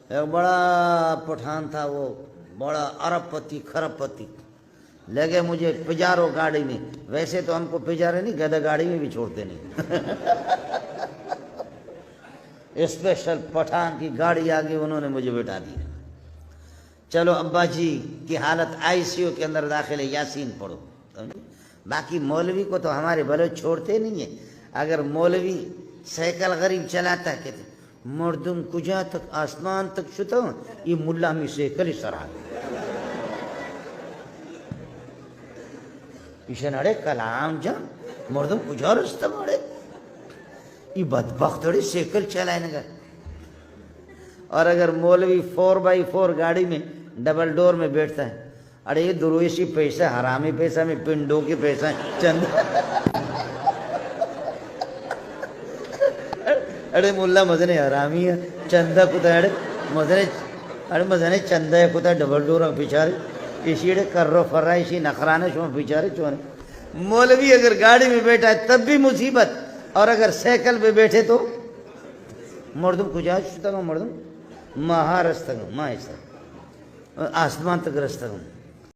ایک بڑا پٹھان تھا، وہ بڑا ارب پتی، کھرب پتی۔ لگے مجھے پجارو گاڑی میں۔ ویسے تو ہم کو پجارے نہیں، گدھا گاڑی میں بھی چھوڑتے نہیں۔ اسپیشل پٹھان کی گاڑی آ گئی، انہوں نے مجھے بٹھا دیا۔ چلو، ابا جی کی حالت آئی سی یو کے اندر داخل ہے، یاسین پڑھو۔ سمجھے؟ باقی مولوی کو تو ہمارے بلوچ چھوڑتے نہیں ہیں۔ اگر مولوی سائیکل غریب چلاتا ہے، کہتے، مردم کجا تک، آسمان تک شتہ، یہ ملا ہمیں سائیکل ہی سرا۔ ایشن اڑے کلام جان، مردم کجا رستہ اڑے؟ یہ بدبخت اڑے سائیکل چلائے نگر۔ اور اگر مولوی فور بائی فور گاڑی میں ڈبل ڈور میں بیٹھتا ہے، اڑے یہ درویشی پیسہ، حرامی پیسہ، میں پنڈوں کے پیسہ، چند۔ اڑے ملا مزنے حرامی ہے، چندہ کتا اڑے مزنے، اڑے مزنے چندہ کتا ڈبل ڈور بیچارے، اسی اڑے کرو فرا، اسی نخرانے شما بیچارے چونے۔ مولوی اگر گاڑی میں بیٹھا ہے تب بھی مصیبت، اور اگر سائیکل پہ بیٹھے تو مردم کجا شتگاں؟ مردم ماہا رستگاں، ماہ سر آسمان تک رستگاں۔